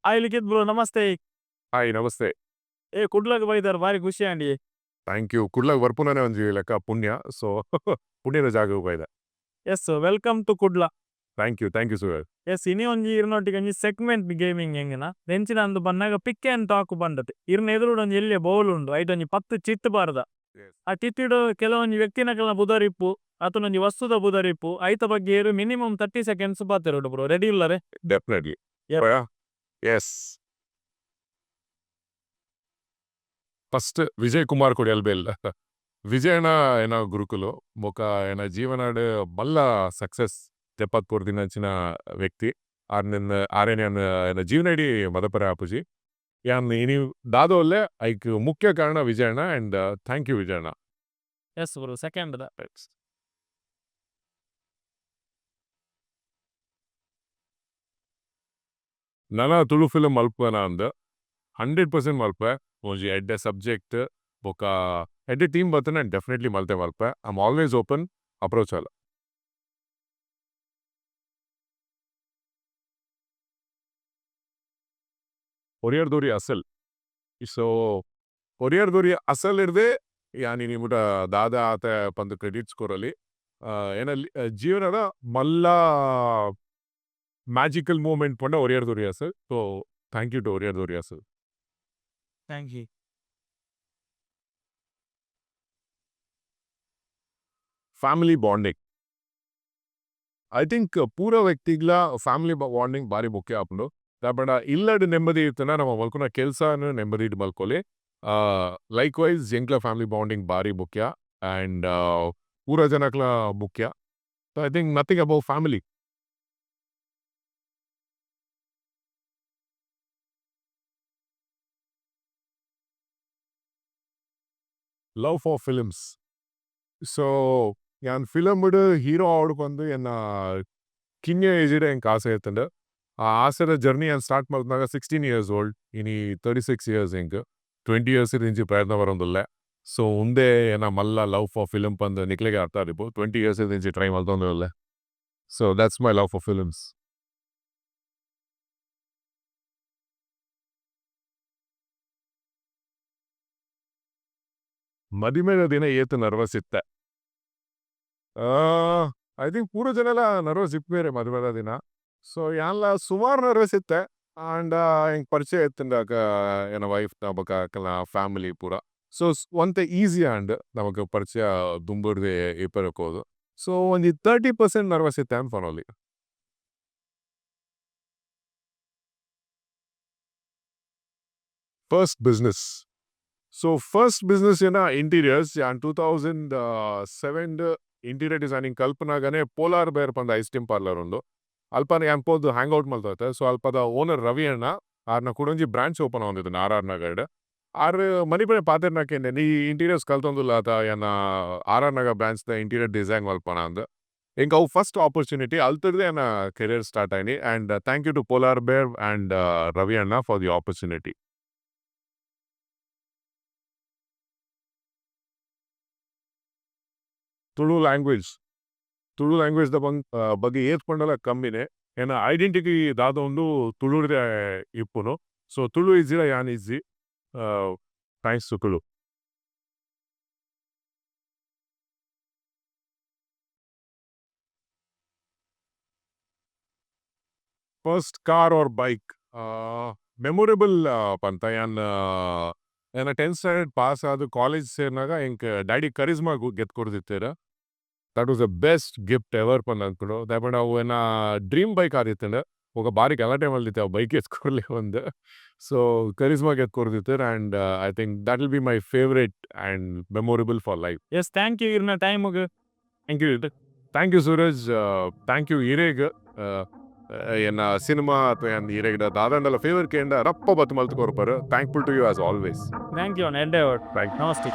Hi ಲಿಖಿತ್ bro, namaste. Hi, namaste. ಏ, ಕುಡ್ಲಗ್ ಬೈದಾರ್, ಬಾರಿ ಖುಷಿ ಆಂಡಿ. Thank you. ಕುಡ್ಲಾಗ ಬರ್ಪುನನೇ ಒಂಜಿ ಲೆಕ್ಕ ಪುಣ್ಯ. ಸೊ ಪುಣ್ಯದ ಜಾಗ ಬೈದ. Yes, welcome to Kudla. Thank you, thank you sir. S, ಇನಿ ಒಂಜಿ ಇರ್ನೊಟ್ಟಿಗೆ ಒಂಜಿ ಸೆಗ್ಮೆಂಟ್ ಗೇಮಿಂಗ್ ಎಂಗಿನ ಎಂಚಿನ ಅಂದು ಬಂದಾಗ ಪಿಕ್ ಅಂಡ್ ಟಾಕ್ ಬಂದತೆ. ಇರ್ನ ಎದುರುಡು ಒಂಜಿ ಎಲ್ಯ ಬೌಲ್ ಉಂಡು. ಐಟ್ ಒಂಜಿ 10 ಚಿಟ್ ಬಾರ್ದ. ಆ ಚಿಟ್ಟಿಡು ಕೆಲವೊಂಜಿ ವ್ಯಕ್ತಿನಕಲ್ನ ಬುದರ್ ಇಪ್ಪು, ಅತನೊಂಜಿ ವಸ್ತುದ ಬುದರ್ ಇಪ್ಪು. ಐತ ಬಗ್ಗೆ ಏರು ಮಿನಿಮಮ್ 30 ಸೆಕೆಂಡ್ಸ್ ಪಾತೆರೊಡು. ಬ್ರೋ, ರೆಡಿ ಉಲ್ಲರೆ? Definitely. S, first Vijay Kumar Kodialbail. ವಿಜಯನ ಏನ ಗುರುಕುಲು ಬೊಕ ಏನ ಜೀವನಡ್ ಮಲ್ಲ ಸಕ್ಸಸ್ ಜಪಾತ್ ಕೊರ್ದಿನಂಚಿನ ವ್ಯಕ್ತಿ. ಆರ್ನೆನ್ ಆರೇನ ಎನ್ನ ಜೀವನ ಇಡೀ ಮದಪರೆ ಆಪುಜಿ. ಯಾನ್ ಇನಿ ದಾದ ಒಲ್ಲೆ, ಐಕ್ ಮುಖ್ಯ ಕಾರಣ Vijayanna. And thank you Vijayanna. S bro, second the. ನನ ತುಳು ಫಿಲಮ್ ಮಲ್ಪುವನ ಅಂದ್, 100% ಮಲ್ಪೆ. ಒಂಜಿ ಎಡ್ಡೆ ಸಬ್ಜೆಕ್ಟ್ ಬೊಕ ಎಡ್ಡೆ ಟೀಮ್ ಬತ್ತನ ಡೆಫಿನೆಟ್ಲಿ ಮಲ್ತೆ ಮಲ್ಪೆ. I'm always open, approach ಅಲ್ಲ. ಒರಿಯರ್ ದೋರಿ ಅಸಲ್. ಸೊ ಒರಿಯರ್ ದೋರಿ ಅಸಲ್ ಇರ್ದೆ ಯಾನಿ ನಿಮುಟ ದಾದ ಆತ ಪಂದ್ ಕ್ರೆಡಿಟ್ಸ್ ಕೊರಲಿ. ಏನ ಜೀವನದ ಮಲ್ಲ ಮ್ಯಾಜಿಕಲ್ ಮೂಮೆಂಟ್ ಪಂಡ ಒರಿಯರ್ ದೋರಿ ಅಸಲ್. So thank you to ಒರಿಯರ್ ದೋರಿ ಅಸಲ್. Thank you. Family bonding. I think ಪೂರ ವ್ಯಕ್ತಿಗ್ಲ ಫ್ಯಾಮಿಲಿ ಬಾಂಡಿಂಗ್ ಬಾರಿ ಮುಖ್ಯ ಆಪುಂಡು. ದಾಯೆ ಇಲ್ಲಡ್ ನೆಮ್ಮದಿ ಇತ್ತುಂಡ ನಮ್ಮ ಮಲ್ಪುನ ಕೆಲ್ಸನು ನೆಮ್ಮದಿ ಇಡ್ ಮಲ್ಕೊಲಿ. ಲೈಕ್ ವೈಸ್ ಎಂಕ್ಲ ಫ್ಯಾಮಿಲಿ ಬಾಂಡಿಂಗ್ ಬಾರಿ ಮುಖ್ಯ ಆ್ಯಂಡ್ ಪೂರ ಜನಕ್ಲ ಮುಖ್ಯ. So I think nothing above family. Love for films. So ಯಾನ್ ಫಿಲಮ್ಡ್ ಹೀರೋ ಆವೊಡು ಪಂದ್ ಎನ್ನ ಕಿನ್ಯ ಏಜ್ ಡ್ ಎಂಕ್ ಆಸೆ ಇತ್ತ್ಂಡ್. ಆ ಆಸೆದ ಜರ್ನಿ ಯಾನ್ ಸ್ಟಾರ್ಟ್ ಮಲ್ತ್ನಗ 16 ಇಯರ್ಸ್ ಓಲ್ಡ್. ಇನಿ 36 ಇಯರ್ಸ್ ಎಂಕ್. 20 ಇಯರ್ಸ್ ದಿಂಚಿ ಪ್ರಯತ್ನ ಬರೊಂದುಲ್ಲೆ. ಸೊ ಉಂದೇ ಎನ್ನ ಮಲ್ಲ love for film ಪಂದ್ ನಿಕ್ಲೆಗೆ ಅರ್ಥ ಆದಿಪ್ಪು. 20 ಇಯರ್ಸ್ ದಿಂಚಿ ಟ್ರೈ ಮಲ್ತೊಂದುಲ್ಲೆ. So that's my love for films. ಮದಿಮೆದ ದಿನ ಏತ್ ನರ್ವಸ್ ಇತ್ತೆ? I think ಪೂರ ಜನಲ ನರ್ವಸ್ ಇಪ್ಪುವೆರೆ ಮದಿಮೆದ ದಿನ. ಸೊ ಯಾನ್ಲ ಸುಮಾರ್ ನರ್ವಸ್ ಇತ್ತೆ. ಆಂಡ ಎಂಕ್ ಪರಿಚಯ ಇತ್ತ್ಂಡ ಎನ್ನ ವೈಫ್ ನ ಬೊಕ ಅಕಲ್ನ ಫ್ಯಾಮಿಲಿ ಪೂರ. ಸೊ ಒಂತೆ ಈಸಿ ಆಂಡ್ ನಮಕ್ ಪರಿಚಯ ದುಂಬುರ್ದೆ ಇಪ್ಪೆರೆ ಪೋದು. ಸೊ ಒಂಜಿ 30% ನರ್ವಸ್ ಇತ್ತೆ ಅಂದ್ ಪನೊಲಿ. First business. So first business ಏನ ಇಂಟೀರಿಯರ್ಸ್. ಯಾನ್ 2007 ಇಂಟೀರಿಯರ್ ಡಿಸೈನಿಂಗ್ ಕಲ್ಪನಾಗನೆ ಪೋಲಾರ್ ಬೇರ್ ಪಂದ್ ice cream parlour ಉಂಡು. ಅಲ್ಪ ಯಾನ್ ಪೋದು ಹ್ಯಾಂಗ್ ಔಟ್ ಮಲ್ತೊಂದಿತ್ತೆ. ಸೊ ಅಲ್ಪದ ಓನರ್ ರವಿ ಅಣ್ಣ, ಆರ್ನ ಕುಡೊಂಜಿ ಬ್ರಾಂಚ್ ಓಪನ್ ಆವೊಂದಿತ್ತ್ಂಡ್ ಆರ್ ಆರ್ ನಗರಡ್. ಆರ್ ಮನಿಪುನೆ ಪಾತೆರ್ನ ಕೇಂಡೆ, ನೀ ಇಂಟೀರಿಯರ್ಸ್ ಕಲ್ತೊಂದುಲ್ಲ ಅತ, ಯಾನ ಆರ್ ಆರ್ ನಗರ್ ಬ್ರಾಂಚ್ ದ ಇಂಟೀರಿಯರ್ ಡಿಸೈನ್ ಮಲ್ಪನ ಅಂದ್. ಎಂಕ್ ಅವು ಫಸ್ಟ್ ಆಪರ್ಚುನಿಟಿ. ಅಲ್ತರ್ದೆ ಎನ್ನ ಕೆರಿಯರ್ ಸ್ಟಾರ್ಟ್ ಆಯಿನಿ. And thank you to Polar Bear and Ravi ಅಣ್ಣ for the opportunity. Tulu language. Tulu language ದ ಬಗ್ಗೆ ಏತ್ ಪಂಡಲ ಕಮ್ಮಿನೆ. ಎನ್ನ ಐಡೆಂಟಿಟಿ ದಾದ ಉಂಡು ತುಳುರ್ದೆ ಇಪ್ಪುನು. ಸೊ ತುಳು ಇಜ್ಜಿಡ ಯಾನ್ ಇಜ್ಜಿ. Thanks to Tulu. First car or bike. Memorable ಪಂತ ಯಾನ್ ಎನ್ನ 10th standard pass ಆದ್ ಕಾಲೇಜ್ ಸೇರ್ನಾಗ ಎಂಕ್ daddy Karizma ಗೆತ್ ಕೊರ್ದಿತ್ತೆರ್. That was the best gift ever ಪಂದ್ ಅನ್ಪುಂಡು. ದಾಯೆ ಪಂಡ ಅವು ಎನ್ನ ಡ್ರೀಮ್ ಬೈಕ್ ಆದಿತ್ತ್ಂಡ್. ಬೊಕ ಬಾರಿ ಗಲಾಟೆ ಮಲ್ದಿತ್ತೆ ಅವು ಬೈಕ್ ಎತ್ ಕೊರ್ಲೆ ಪಂದ್. ಸೊ Karizma ಗೆತ್ ಕೊರ್ದಿತ್ತೆರ್ and I think that will be my favourite and memorable for life. S, thank you ಇರ್ನ ಟೈಮ್ಗ್. Thank you, thank you Suraj. Thank you ಇರೆಗ್. ಎನ್ನ ಸಿನಿಮಾ ಅಥವಾ ಎನ್ನ ಇರೆಗ್ ದಾದಂಡಲ ಫೇವರ್ ಕೇಂಡ ರಪ್ಪ ಬತ್ತು ಮಲ್ತ್ ಕೊರ್ಪರ್. Thankful to you as always. Thank you, ಎಡ್ಡೆ. Thank namaste.